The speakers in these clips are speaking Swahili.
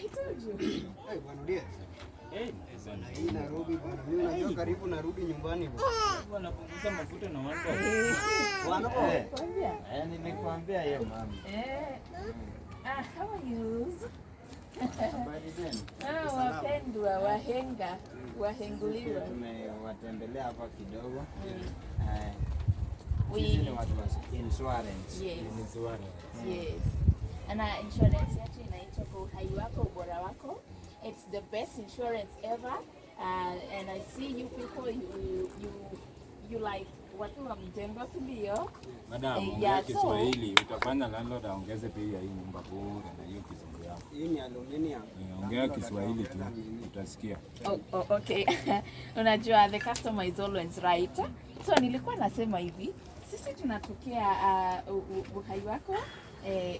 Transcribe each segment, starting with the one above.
I told you. Hey, bwana Odies. Hey, Na hii Nairobi bwana, mimi unajua karibu narudi nyumbani bwana. Wanapunguza mafuta na watu. Bwana Eh, Kwambia. eh, nilikwambia hiyo mama. Eh. Ah, how are you? Habari zenu? Ah, wapendwa, wahenga, wahenguliwa. Tumewatembelea hapa kidogo. Eh, sisi ni watu wa insurance. Yes. Yes. Na insurance yetu inaitwa Kwa Uhai Wako Ubora Wako. It's the best insurance ever. And I see you people, you like watu wa mjengo, si ndio? Madam, Eh, ongea yeah, so- Kiswahili, utafanya landlord aongeze bei ya hii nyumba bure na hiyo kizungu yako. Hii ni aluminium. Eh, ongea Kiswahili tu utasikia. Oh, okay. Unajua the customer is always right. So nilikuwa nasema hivi, sisi tunatokea Uhai Wako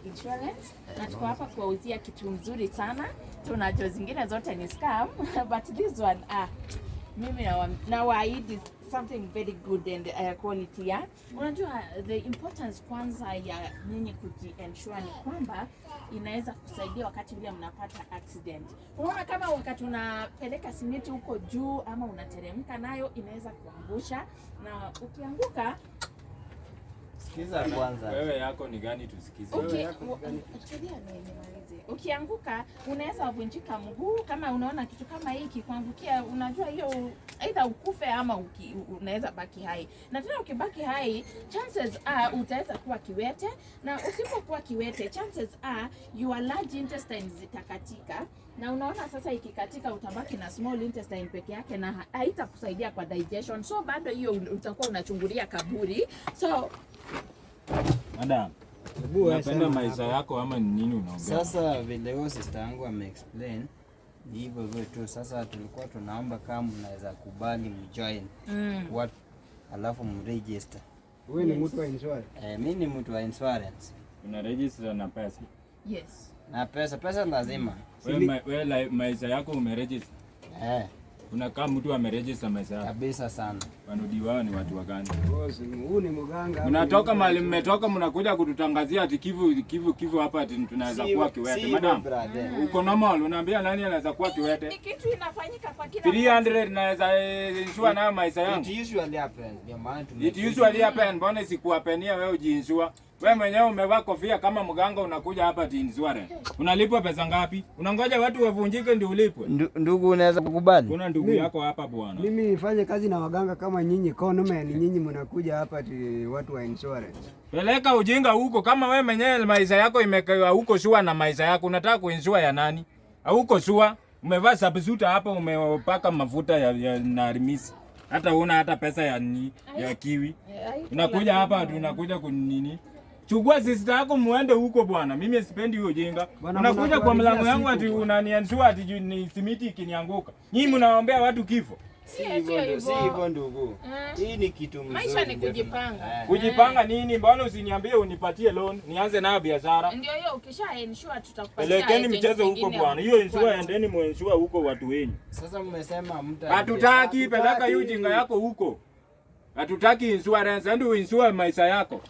insurance na tuko hapa kuwauzia kitu mzuri sana. Tunajua zingine zote ni scam but this one, ah, mimi nawaahidi something very good and quality, yeah. Unajua the importance kwanza ya nyinyi kuji-insure ni kwamba inaweza kusaidia wakati ule mnapata accident. Unaona kama wakati unapeleka simiti huko juu ama unateremka nayo inaweza kuangusha, na ukianguka Sikiza kwanza. Wewe yako ni gani tusikize? Tulia nimalize. Ukianguka unaweza vunjika mguu. Kama unaona kitu kama hii kikuangukia, unajua hiyo either ukufe ama unaweza baki hai. Na tena ukibaki hai, chances are utaweza kuwa kiwete, na usipokuwa kiwete, chances are your large intestines zitakatika. Na unaona sasa ikikatika utabaki na small intestine peke yake na haitakusaidia kwa digestion. So bado hiyo utakuwa unachungulia kaburi. So Madam, Hebu wewe unapenda sema maisha hapa. Yako ama ni nini unaongea? Sasa vile huyo sister yangu ameexplain ni hivyo hivyo tu. Sasa tulikuwa tunaomba kama mnaweza kubali mjoin watu alafu mregister. Wewe ni mtu wa insurance. Eh, mi ni mtu wa insurance. Una register na pesa. Yes. Na pesa, pesa lazima. Wewe maisha yako umeregister. Eh, Unakaa mtu ameregister maisha yako. Kabisa sana. Wanudi wao ni watu wa gani? Boss, huyu ni mganga. Ama Mnatoka ni mahali mmetoka, mnakuja kututangazia ati Kivu Kivu Kivu hapa ati tunaweza kuwa Si kiwete. hivyo, Madam, brother. uko normal, unaambia nani anaweza kuwa kiwete? Ni kitu inafanyika kwa kila 300 naweza insure nayo maisha yangu. It usually happens. Ndio maana It tumekuja. usually happen, mbona isikuhappenia wewe ujiinsure? Wewe mwenyewe umevaa kofia kama mganga unakuja hapa ati insurance. Unalipwa pesa ngapi? Unangoja watu wavunjike ndio ulipwe? Ndugu, unaweza kukubali? Kuna ndugu yako hapa bwana. Mimi nifanye kazi na waganga kama nyinyi conmen, nyinyi mnakuja hapa ati watu wa insurance. Peleka ujinga huko kama wewe mwenyewe maisha yako imekaa huko sure na maisha yako unataka kuinsure ya nani? Hauko sure. Umevaa sabzuta hapa, umepaka mafuta ya na rimisi. Hata una hata pesa ya ni, ya kiwi. Unakuja hapa tunakuja kunini? Chukua sister yako muende huko bwana. Mimi sipendi hiyo ujinga. Bwana, Unakuja kwa mlango yangu ati siku bwana. unaniansure ati ni simiti ikinianguka. Nyinyi mnaombea watu kifo. Si hivyo si hivyo ndugu. Hii ni kitu mzuri. Maisha ni ndio kujipanga. Eh. Kujipanga nini? Mbona usiniambie unipatie loan nianze nayo biashara? Ndio hiyo, ukisha ensure tutakupatia Pelekeni agents mchezo huko wengine bwana. wa Hiyo insure, kuchukua. endeni muinsure huko watu wenyu. Sasa mmesema mta Hatutaki, peleka hiyo ujinga yako huko. Hatutaki insurance, ende uinsure maisha yako.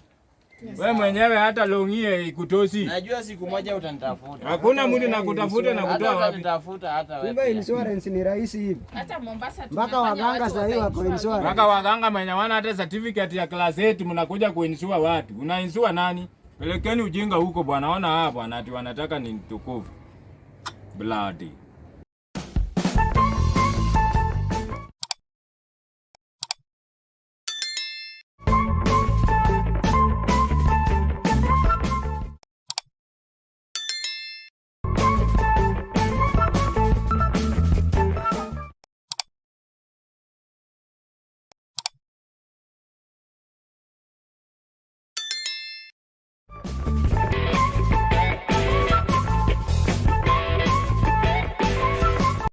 Wewe mwenyewe hata longie ikutosi. Najua siku moja utanitafuta. Hakuna mtu nakutafuta na Hata kutoa wapi. utanitafuta hata wewe Kumbe pia. insurance ni rahisi hivi. Hata Mombasa Mpaka tumefanya waganga watu sasa hivi wako wakainsure. insurance. Mpaka waganga mwenye wana hata certificate ya class 8 mnakuja kuinsure watu. Unainsure nani? Pelekeni ujinga huko bwana. Ona hapa bwana ati wanataka ni tukufu. Bloody.